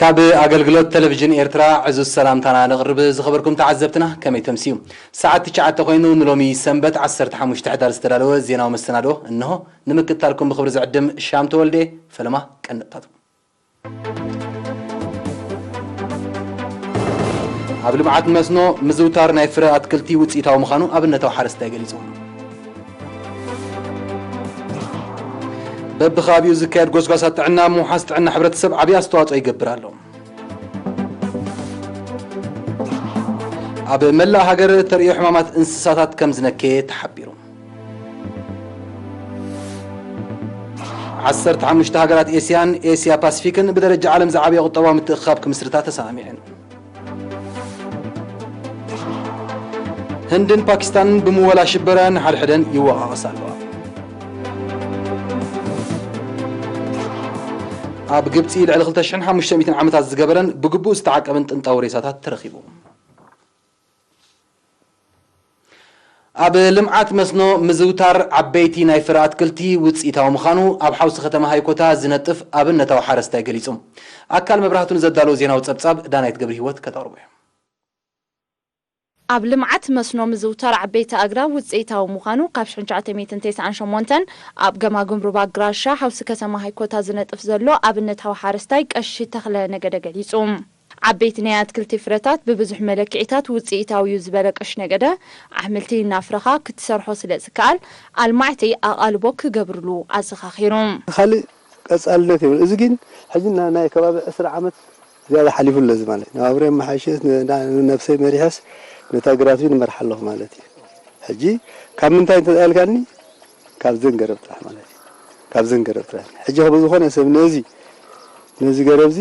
ካብ ኣገልግሎት ቴሌቪዥን ኤርትራ ዕዙዝ ሰላምታና ነቕርብ። ዝኸበርኩም ተዓዘብትና፣ ከመይ ተምስዩ? ሰዓት ትሽዓተ ኮይኑ፣ ንሎሚ ሰንበት ዓሰርተ ሓሙሽተ ሕዳር ዝተዳለወ ዜናዊ መሰናድኦ እንሆ። ንምክትታልኩም ብኽብሪ ዝዕድም ሻም ተወልደ። ፈለማ ቀንዲ ነጥብታቱ። ኣብ ልምዓት መስኖ ምዝውታር ናይ ፍረ ኣትክልቲ ውፅኢታዊ ምዃኑ ኣብነታዊ ሓረስታይ ገሊጹ። በብኸባቢኡ ዝካየድ ጎስጓሳት ጥዕና ምውሓስ ጥዕና ሕብረተሰብ ዓብዪ ኣስተዋፅኦ ይገብር ኣሎ። ኣብ መላእ ሃገር ተርእዮ ሕማማት እንስሳታት ከም ዝነከየ ተሓቢሩ። ዓሰርተ ሓሙሽተ ሃገራት ኤስያን ኤስያ ፓሲፊክን ብደረጃ ዓለም ዝዓበየ ቁጠባዊ ምትእኽኻብ ክምስርታ ተሰማሚዐን። ህንድን ፓኪስታንን ብምወላ ሽበራ ንሓድሕደን ይወቓቐሳ ኣለዋ። ኣብ ግብጺ ልዕሊ ክልተ ሽሕን ሓሙሽተ ሚእትን ዓመታት ዝገበረን ብግቡእ ዝተዓቀበን ጥንታዊ ሬሳታት ተረኺቡ። ኣብ ልምዓት መስኖ ምዝውታር ዓበይቲ ናይ ፍረ ኣትክልቲ ውፅኢታዊ ምዃኑ ኣብ ሓውሲ ከተማ ሃይኮታ ዝነጥፍ ኣብነታዊ ሓረስታይ ገሊጹ። ኣካል መብራህቱ ንዘዳለዎ ዜናዊ ጸብጻብ ዳናይት ገብረ ህይወት ከተቕርቦ እዩ። ኣብ ልምዓት መስኖ ምዝውታር ዓበይቲ ኣግራብ ውፅኢታዊ ምዃኑ ካብ ሽሕን ትሽዓተ ሚእትን ተስዓን ሸሞንተን ኣብ ገማግም ሩባ ግራሻ ሓውሲ ከተማ ሃይኮታ ዝነጥፍ ዘሎ ኣብነታዊ ሓረስታይ ቀሺ ተኽለ ነገደ ገሊጹ። ዓበይቲ ናይ ኣትክልቲ ፍረታት ብብዙሕ መለክዒታት ውፅኢታዊ እዩ ዝበለ ቀሺ ነገደ፣ ኣሕምልቲ እናፍረኻ ክትሰርሖ ስለ ዝከኣል ኣልማዕቲ ኣቓልቦ ክገብርሉ ኣዘኻኺሩ። ካልእ ቀጻልነት የብሉ። እዚ ግን ሕጂ ና-፣ ናይ ከባቢ ዕስራ ዓመት ዝያዳ ሓሊፉ ኣሎ። እዚ ማለት ንባብረ መሓሸስ ን-፣ ና-፣ ንነብሰይ መሪሐስ ነታ ግራት እውን እመርሓ ኣለኹ ማለት እዩ። ሕጂ ካብ ምንታይ እንተልካኒ ካብ ዘን ገረብ ጥራሕ ማለት እዩ። ካብ ዘን ገረብ ጥራሕ። ሕጂ ብዝኾነ ሰብ ነዚ፣ ነዚ ገረብ እዚ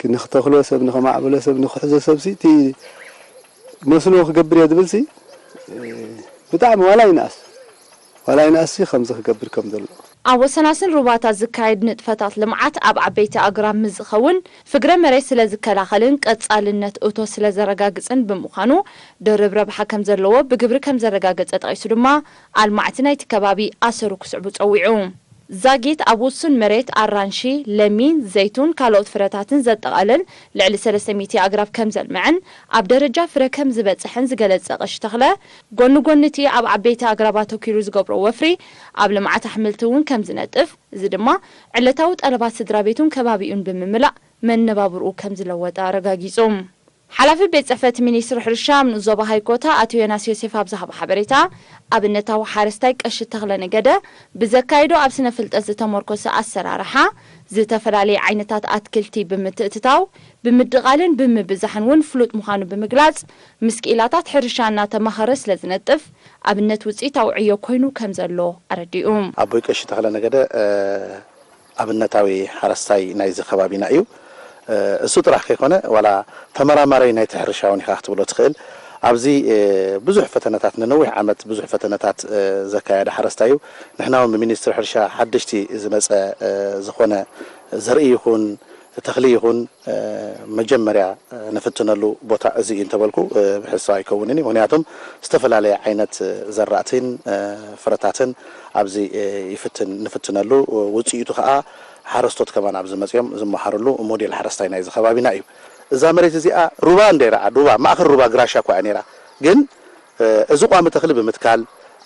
ክ-፣ ንክተኽሎ ሰብ፣ ንከማዕብሎ ሰብ፣ ንክሕዞ ሰብ ሲ፣ እቲ መስኖ ክገብር እየ ዝብል ሲ፣ እ፣ ብጣዕሚ ዋላ ይንኣስ፣ ዋላ ይንኣስ ሲ ከምዚ ክገብር ከም ዘሎ። ኣብ ወሰናስን ሩባታት ዝካየድ ንጥፈታት ልምዓት ኣብ ዓበይቲ ኣግራብ ምስ ዝኸውን ፍግረ መሬት ስለ ዝከላኸልን ቀጻልነት እቶ ስለ ዘረጋግጽን ብምዃኑ ድርብ ረብሓ ከም ዘለዎ ብግብሪ ከም ዘረጋገጸ ጠቒሱ ድማ ኣልማዕቲ ናይቲ ከባቢ ኣሰሩ ክስዕቡ ጸዊዑ። ዛጊት ኣብ ውሱን መሬት ኣራንሺ፣ ለሚን፣ ዘይቱን ካልኦት ፍረታትን ዘጠቓልል ልዕሊ ሰለስተ ሚእቲ ኣግራብ ከም ዘልምዐን ኣብ ደረጃ ፍረ ከም ዝበጽሐን ዝገለጸ ቀሺ ተኽለ፣ ጎኒ ጎኒ እቲ ኣብ ዓበይቲ ኣግራብ ኣተኲሩ ዝገብሮ ወፍሪ ኣብ ልምዓት ኣሕምልቲ እውን ከም ዝነጥፍ፣ እዚ ድማ ዕለታዊ ጠለባት ስድራ ቤቱን ከባቢኡን ብምምላእ መነባብርኡ ከም ዝለወጠ ኣረጋጊጹ። ሓላፊ ቤት ጽሕፈት ሚኒስትሪ ሕርሻ ኣብ ንኡስ ዞባ ሃይኮታ ኣቶ ዮናስ ዮሴፍ ኣብ ዝሃቦ ሓበሬታ፣ ኣብነታዊ ሓረስታይ ቀሺ ተኽለ ነገደ ብዘካይዶ ኣብ ስነ ፍልጠት ዝተመርኮሰ ኣሰራርሓ፣ ዝተፈላለየ ዓይነታት ኣትክልቲ ብምትእትታው፣ ብምድቓልን ብምብዛሕን እውን ፍሉጥ ምዃኑ ብምግላጽ፣ ምስ ክኢላታት ሕርሻ እናተማኸረ ስለ ዝነጥፍ፣ ኣብነት ውፅኢታዊ ዕዮ ኮይኑ ከም ዘሎ ኣረዲኡ። ኣቦይ ቀሺ ተኽለ ነገደ፣ እ፣ ኣብነታዊ ሓረስታይ ናይዚ ከባቢና እዩ። እ፣ እሱ ጥራሕ ከይኮነ፣ ዋላ ተመራማራይ ናይቲ ሕርሻ እውን ኢኻ ክትብሎ ትኽእል። ኣብዚ፣ እ፣ ብዙሕ ፈተነታት፣ ንነዊሕ ዓመት ብዙሕ ፈተነታት፣ እ፣ ዘካየደ ሓረስታይ እዩ። ንሕና እውን ብሚኒስትሪ ሕርሻ ሓደሽቲ ዝመጸ፣ እ፣ ዝኾነ ዘርኢ ይኹን ተኽሊ ይኹን፣ እ፣ መጀመርያ፣ እ፣ ንፍትነሉ ቦታ እዚ እዩ እንተበልኩ፣ እ፣ ብሕሳብ ኣይከውንን እዩ። ምኽንያቱም ዝተፈላለየ ዓይነት፣ እ፣ ዘራእትን፣ እ፣ ፍረታትን ኣብዚ፣ እ፣ ይፍትን-፣ ንፍትነሉ፣ እ፣ ውፅኢቱ ከዓ ሓረስቶት ከማን ኣብዚ መፅዮም ዝመሃርሉ ሞዴል ሓረስታይ ናይዚ ከባቢና እዩ። እዛ መሬት እዚኣ ሩባ እንደ ረኣ፣ ሩባ፣ ማእኸል ሩባ ግራሻ እኳ እያ ነይራ። ግን፣ እ፣ እዚ ቋሚ ተኽሊ ብምትካል፣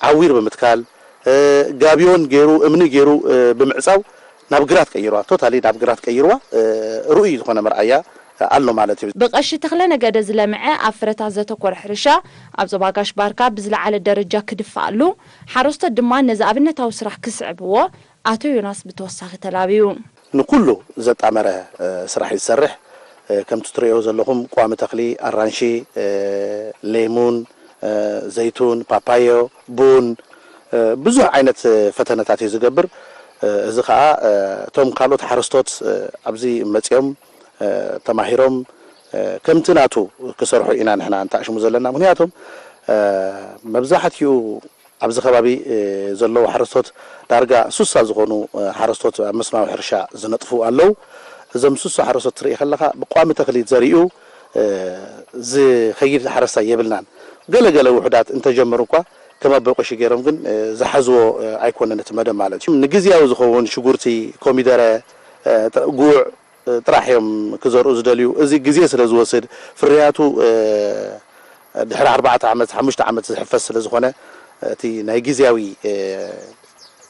ዓዊር ብምትካል፣ እ፣ ጋቢዮን ገይሩ፣ እምኒ ገይሩ፣ እ፣ ብምዕፃው ናብ ግራት ቀይርዋ። ቶታሊ ናብ ግራት ቀይርዋ። እ፣ ርኡይ ዝኾነ መርኣያ ኣሎ ማለት እዩ። ብቐሺ ተኽለ ነገደ ዝለምዐ ኣብ ፍረታት ዘተኮረ ሕርሻ ኣብ ዞባ ጋሽ ባርካ ብዝለዓለ ደረጃ ክድፋኣሉ፣ ሓረስቶት ድማ ነዚ ኣብነታዊ ስራሕ ክስዕብዎ ኣቶ ዮናስ ብተወሳኺ ተላብዩ። ንኩሉ ዘጣመረ፣ እ፣ ስራሕ እዩ ዝሰርሕ። እ፣ ከምቲ ትርእዮ ዘለኹም ቋሚ ተኽሊ ኣራንሺ፣ እ፣ ሌሙን፣ እ፣ ዘይቱን፣ ፓፓዮ፣ ቡን፣ እ፣ ብዙሕ ዓይነት፣ እ፣ ፈተነታት እዩ ዝገብር። እ፣ እዚ ኸኣ፣ እ፣ እቶም ካልኦት ሓረስቶት፣ እ፣ ኣብዚ መጺኦም፣ እ፣ ተማሂሮም፣ እ፣ ከምቲ ናቱ ክሰርሑ ኢና ንሕና እንተኣሽሙ ዘለና። ምኽንያቱም፣ እ፣ መብዛሕትኡ ኣብዚ ከባቢ፣ እ፣ ዘለዉ ሓረስቶት ዳርጋ ስሳ ዝኾኑ፣ እ፣ ሓረስቶት ኣብ መስኖዊ ሕርሻ ዝነጥፉ ኣለዉ። እዞም ስሳ ሓረስቶት ትርኢ ከለኻ ብቋሚ ተኽሊ ዘሪኡ፣ እ፣ ዝኸይድ ሓረስታይ የብልናን። ገለ ገለ ውሑዳት እንተጀመሩ እኳ ከም ኣቦይ ቀሺ ገይሮም ግን፣ እ፣ ዝሓዝዎ፣ እ፣ ኣይኮነን እቲ መደብ ማለት እዩ። ንግዝያዊ ዝኸውን ሽጉርቲ፣ ኮሚደረ፣ እ፣ ጥ-፣ ጉዕ፣ ጥራሕ እዮም ክዘርኡ ዝደልዩ። እዚ ግዜ ስለ ዝወስድ፣ ፍርያቱ ድሕሪ ኣርባዕተ ዓመት ሓሙሽተ ዓመት ዝሕፈስ ስለ ዝኾነ፣ እቲ ናይ ግዜያዊ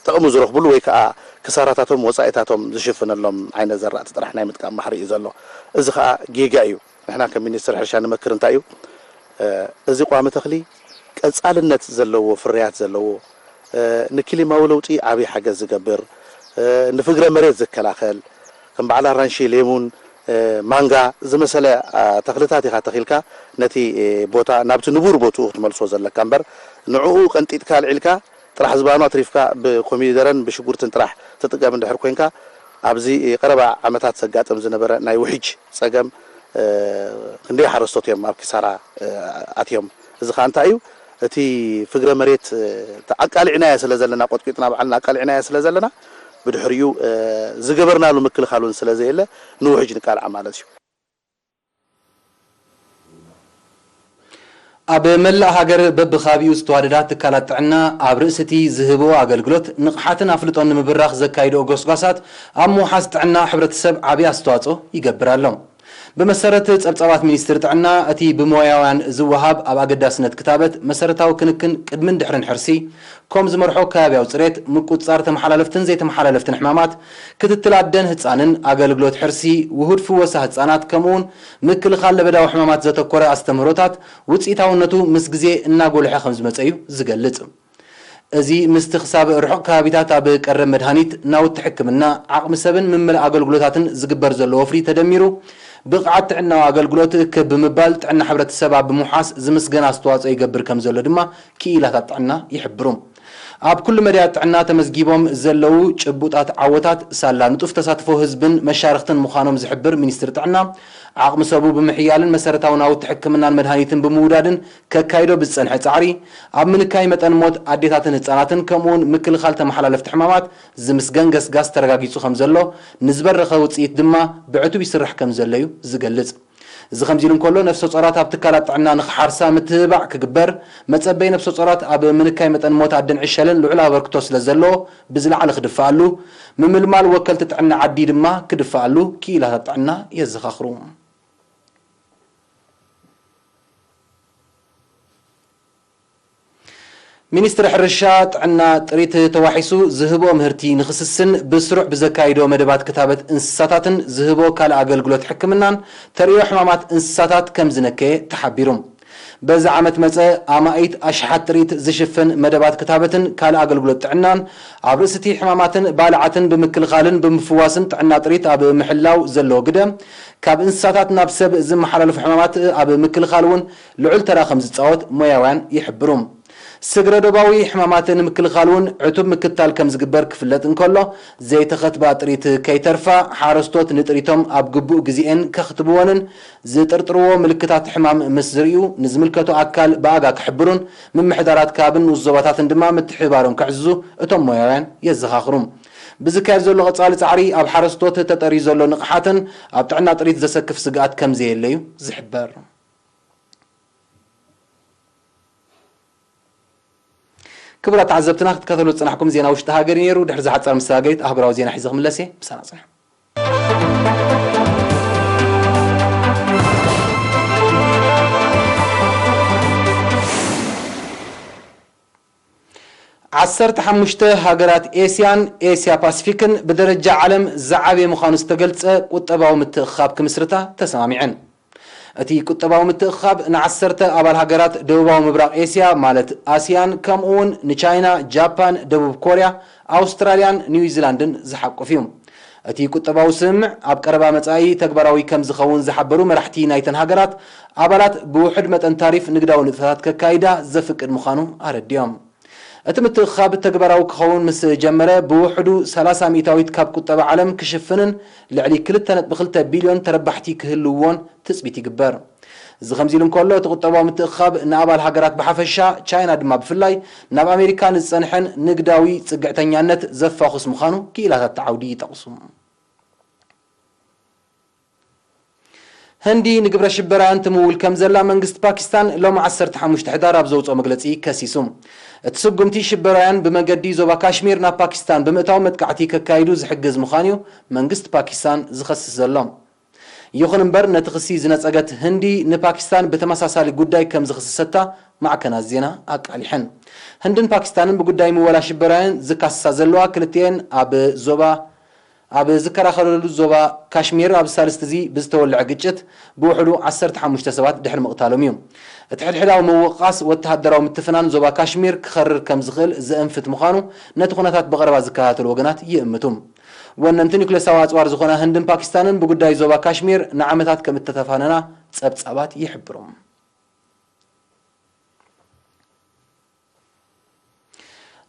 ጥቕሚ ዝረኽብሉ ወይ ከዓ ክሳራታቶም ወፃኢታቶም ዝሽፍነሎም ዓይነት ዘራእቲ ጥራሕ ናይ ምጥቃም ባህሪ እዩ ዘሎ። እዚ ከዓ ጌጋ እዩ። ንሕና ከም ሚኒስትር ሕርሻ ንመክር እንታይ እዩ፣ እዚ ቋሚ ተኽሊ ቀፃልነት ዘለዎ ፍርያት ዘለዎ፣ ንክሊማዊ ለውጢ ዓብዪ ሓገዝ ዝገብር፣ ንፍግረ መሬት ዝከላኸል፣ ከም በዓል ኣራንሺ፣ ሌሙን፣ ማንጋ ዝመሰለ ተኽልታት ኢኻ ተኺልካ ነቲ ቦታ ናብቲ ንቡር ቦትኡ ክትመልሶ ዘለካ እምበር፣ ንዕኡ ቀንጢጥካ ኣልዒልካ ጥራሕ ዝባኑ ኣትሪፍካ ብኮሚደረን ብሽጉርትን ጥራሕ ትጥቀም እንድሕር ኮንካ፣ ኣብዚ ቀረባ ዓመታት ዘጋጥም ዝነበረ ናይ ውሕጅ ጸገም፣ ክንደይ ሓረስቶት እዮም ኣብ ኪሳራ ኣትዮም። እዚ ኸኣ እንታይ እዩ? እቲ ፍግረ መሬት ኣቃሊዕናዮ ስለ ዘለና፣ ቆጥቂጥና ባዕልና ኣቃሊዕናዮ ስለ ዘለና፣ ብድሕሪኡ ዝገበርናሉ ምክልኻል እውን ስለ ዘየለ፣ ንውሕጅ ንቃልዓ ማለት እዩ። ኣብ መላእ ሃገር በብኸባቢኡ ዝተዋደዳ ትካላት ጥዕና ኣብ ርእሲ እቲ ዝህብኦ ኣገልግሎት ንቕሓትን ኣፍልጦን ንምብራኽ ዘካይድኦ ጎስጓሳት ኣብ ምውሓስ ጥዕና ሕብረተሰብ ዓቢ ኣስተዋጽኦ ይገብር ኣሎ። ብመሰረት ጸብጻባት ሚኒስትሪ ጥዕና፣ እቲ ብሞያውያን ዝወሃብ ኣብ ኣገዳስነት ክታበት፣ መሰረታዊ ክንክን ቅድምን ድሕርን ሕርሲ፣ ኮም ዝመርሖ ከባቢያዊ ጽሬት፣ ምቁጽጻር ተመሓላለፍትን ዘይተመሓላለፍትን ሕማማት፣ ክትትል ኣደን ህጻንን፣ ኣገልግሎት ሕርሲ፣ ውሁድ ፍወሳ ህጻናት፣ ከምኡውን ምክልኻል ለበዳዊ ሕማማት ዘተኮረ ኣስተምህሮታት ውጽኢታውነቱ ምስ ግዜ እናጎልሐ ከም ዝመጸ እዩ ዝገልጽ። እዚ ምስቲ ክሳብ ርሑቕ ከባቢታት ኣብ ቀረብ መድሃኒት፣ ናውቲ ሕክምና፣ ዓቕሚ ሰብን ምምልእ ኣገልግሎታትን ዝግበር ዘሎ ወፍሪ ተደሚሩ፣ ብቕዓት ጥዕናዊ ኣገልግሎት ክብ ብምባል ጥዕና ሕብረተሰብ ኣብ ምውሓስ ዝምስገን ኣስተዋጽኦ ይገብር ከም ዘሎ ድማ ክኢላታት ጥዕና ይሕብሩ። ኣብ ኩሉ መዳያት ጥዕና ተመዝጊቦም ዘለዉ ጭቡጣት ዓወታት ሳላ ንጡፍ ተሳትፎ ህዝብን መሻርኽትን ምዃኖም ዝሕብር ሚኒስትሪ ጥዕና፣ ዓቕሚ ሰቡ ብምሕያልን መሰረታዊ ናውቲ ሕክምናን መድሃኒትን ብምውዳድን ከካይዶ ብዝጸንሐ ጻዕሪ፣ ኣብ ምንካይ መጠን ሞት ኣዴታትን ህጻናትን ከምኡውን ምክልኻል ተመሓላለፍቲ ሕማማት ዝምስገን ገስጋስ ተረጋጊጹ ከም ዘሎ፣ ንዝበረኸ ውጽኢት ድማ ብዕቱብ ይስራሕ ከም ዘሎ እዩ ዝገልጽ። እዚ ከምዚ ኢሉ እንከሎ፣ ነፍሰ ጾራት ኣብ ትካላት ጥዕና ንኽሓርሳ ምትብባዕ ክግበር፣ መጸበይ ነፍሰ ጾራት ኣብ ምንካይ መጠን ሞት ኣደን ዕሸልን ልዑል ኣበርክቶ ስለ ዘለዎ፣ ብዝለዓለ ክድፈኣሉ፣ ምምልማል ወከልቲ ጥዕና ዓዲ ድማ ክድፈኣሉ ክኢላታት ጥዕና የዘኻኽሩ። ሚኒስትሪ ሕርሻ ጥዕና ጥሪት ተዋሒሱ ዝህቦ ምህርቲ ንኽስስን ብስሩዕ ብዘካይዶ መደባት ክታበት እንስሳታትን ዝህቦ ካልእ ኣገልግሎት ሕክምናን ተርእዮ ሕማማት እንስሳታት ከም ዝነከየ ተሓቢሩ። በዚ ዓመት መጸ ኣማኢት ኣሽሓት ጥሪት ዝሽፍን መደባት ክታበትን ካልእ ኣገልግሎት ጥዕናን ኣብ ርእሲ እቲ ሕማማትን ባልዓትን ብምክልኻልን ብምፍዋስን ጥዕና ጥሪት ኣብ ምሕላው ዘለዎ ግደ ካብ እንስሳታት ናብ ሰብ ዝመሓላለፉ ሕማማት ኣብ ምክልኻል እውን ልዑል ተራ ከም ዝጻወት ሞያውያን ይሕብሩ። ስግረ ዶባዊ ሕማማት ንምክልኻል እውን ዕቱብ ምክትታል ከም ዝግበር ክፍለጥ እንከሎ፣ ዘይተኸትባ ጥሪት ከይተርፋ፣ ሓረስቶት ንጥሪቶም ኣብ ግቡእ ግዜኤን ከኽትብወንን ዝጥርጥርዎ ምልክታት ሕማም ምስ ዝርእዩ ንዝምልከቶ ኣካል ብኣጋ ክሕብሩን ምምሕዳራት ከባብን ንኡስ ዞባታትን ድማ ምትሕብባሮም ከዕዝዙ እቶም ሞያውያን የዘኻኽሩ። ብዝካየድ ዘሎ ቀጻሊ ጻዕሪ ኣብ ሓረስቶት ተጠርዩ ዘሎ ንቕሓትን ኣብ ጥዕና ጥሪት ዘሰክፍ ስግኣት ከም ዘየለ እዩ ዝሕበር። ክቡራት ተዓዘብትና ክትከታተሉ ዝጸናሕኩም ዜና ውሽጢ ሃገር እዩ ነይሩ። ድሕሪ ዝሓጸረ መሰጋገሪት ኣህጉራዊ ዜና ሒዘ ክምለስ እየ። ምሳና ጽንሑ። ዓሰርተ ሓሙሽተ ሃገራት ኤስያን ኤስያ ፓሲፊክን ብደረጃ ዓለም ዝዓበየ ምዃኑ ዝተገልጸ ቁጠባዊ ምትእኽኻብ ክምስርታ ተሰማሚዐን። እቲ ቁጠባዊ ምትእኽኻብ ንዓሰርተ ኣባል ሃገራት ደቡባዊ ምብራቕ ኤስያ ማለት ኣስያን፣ ከምኡ እውን ንቻይና፣ ጃፓን፣ ደቡብ ኮርያ፣ ኣውስትራልያን ኒውዚላንድን ዝሓቁፍ እዩ። እቲ ቁጠባዊ ስምምዕ ኣብ ቀረባ መጻኢ ተግባራዊ ከም ዝኸውን ዝሓበሩ መራሕቲ ናይተን ሃገራት ኣባላት፣ ብውሑድ መጠን ታሪፍ ንግዳዊ ንጥፈታት ከካይዳ ዘፍቅድ ምዃኑ ኣረዲኦም። እቲ ምትእኽኻብ ተግባራዊ ክኸውን ምስ ጀመረ፣ ብውሕዱ ሰላሳ ሚእታዊት ካብ ቁጠባ ዓለም ክሽፍንን ልዕሊ ክልተ ነጥቢ ክልተ ቢልዮን ተረባሕቲ ክህልውዎን ትጽቢት ይግበር። እዚ ከምዚ ኢሉ እንከሎ፣ እቲ ቁጠባዊ ምትእኽኻብ ንኣባል ሃገራት ብሓፈሻ፣ ቻይና ድማ ብፍላይ፣ ናብ ኣሜሪካ ንዝጸንሐን ንግዳዊ ጽግዕተኛነት ዘፋኹስ ምዃኑ ክኢላታት እቲ ዓውዲ ይጠቕሱ። ህንዲ ንግብረ ሽበራውያን ትምውል ከም ዘላ መንግስቲ ፓኪስታን ሎም ዓሰርተ ሓሙሽተ ሕዳር ኣብ ዘውፅኦ መግለፂ ከሲሱ። እቲ ስጉምቲ ሽበራውያን ብመገዲ ዞባ ካሽሚር ናብ ፓኪስታን ብምእታው መጥቃዕቲ ከካይዱ ዝሕግዝ ምዃኑ እዩ መንግስቲ ፓኪስታን ዝኸስስ ዘሎ። ይኹን እምበር ነቲ ክሲ ዝነፀገት ህንዲ ንፓኪስታን ብተመሳሳሊ ጉዳይ ከም ዝኽስሰታ ማዕከናት ዜና ኣቃሊሐን። ህንድን ፓኪስታንን ብጉዳይ ምወላ ሽበራውያን ዝካስሳ ዘለዋ ክልቲኤን ኣብ ዞባ ኣብ ዝከራኸረሉ ዞባ ካሽሚር ኣብ ሳልስቲ እዚ ብዝተወልዐ ግጭት ብውሕዱ ዓሰርተ ሓሙሽተ ሰባት ድሕሪ ምቕታሎም እዩ። እቲ ሕድሕዳዊ ምውቕቓስ ወተሃደራዊ ምትፍናን ዞባ ካሽሚር ክኸርር ከም ዝኽእል ዘእንፍት ምዃኑ ነቲ ኩነታት ብቐረባ ዝከታተሉ ወገናት ይእምቱ። ወነንቲ ኒውክለሳዊ ኣጽዋር ዝኾና ህንድን ፓኪስታንን ብጉዳይ ዞባ ካሽሚር ንዓመታት ከም እተተፋነና ጸብጻባት ይሕብሩ።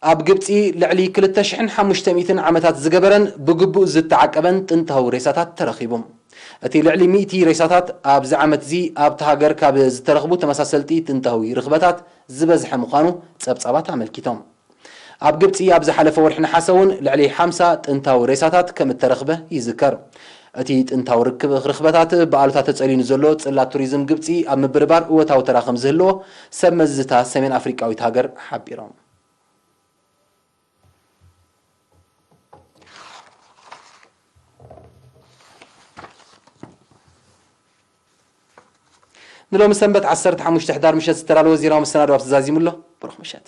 ኣብ ግብጺ ልዕሊ ክልተ ሽሕን ሓሙሽተ ሚእትን ዓመታት ዝገበረን ብግቡእ ዝተዓቀበን ጥንታዊ ሬሳታት ተረኺቡ። እቲ ልዕሊ ሚእቲ ሬሳታት ኣብዚ ዓመት እዚ ኣብቲ ሃገር ካብ ዝተረኽቡ ተመሳሰልቲ ጥንታዊ ርኽበታት ዝበዝሐ ምዃኑ ጸብጻባት ኣመልኪቶም። ኣብ ግብጺ ኣብ ዝሓለፈ ወርሒ ነሓሰ እውን ልዕሊ ሓምሳ ጥንታዊ ሬሳታት ከም እተረኽበ ይዝከር። እቲ ጥንታዊ ርክብ ርኽበታት ብኣሉታ ተጸልዩ ንዘሎ ጽላት ቱሪዝም ግብጺ ኣብ ምብርባር እወታዊ ተራ ከም ዝህልዎ ሰብ መዚ እታ ሰሜን ኣፍሪቃዊት ሃገር ሓቢሮም። ንሎሚ ሰንበት ዓሰርተ ሓሙሽተ ሕዳር ምሸት ዝተዳለወ ዜናዊ መሰናዶ ኣብ ተዛዚሙ ኣሎ። ብሩኽ ምሸት።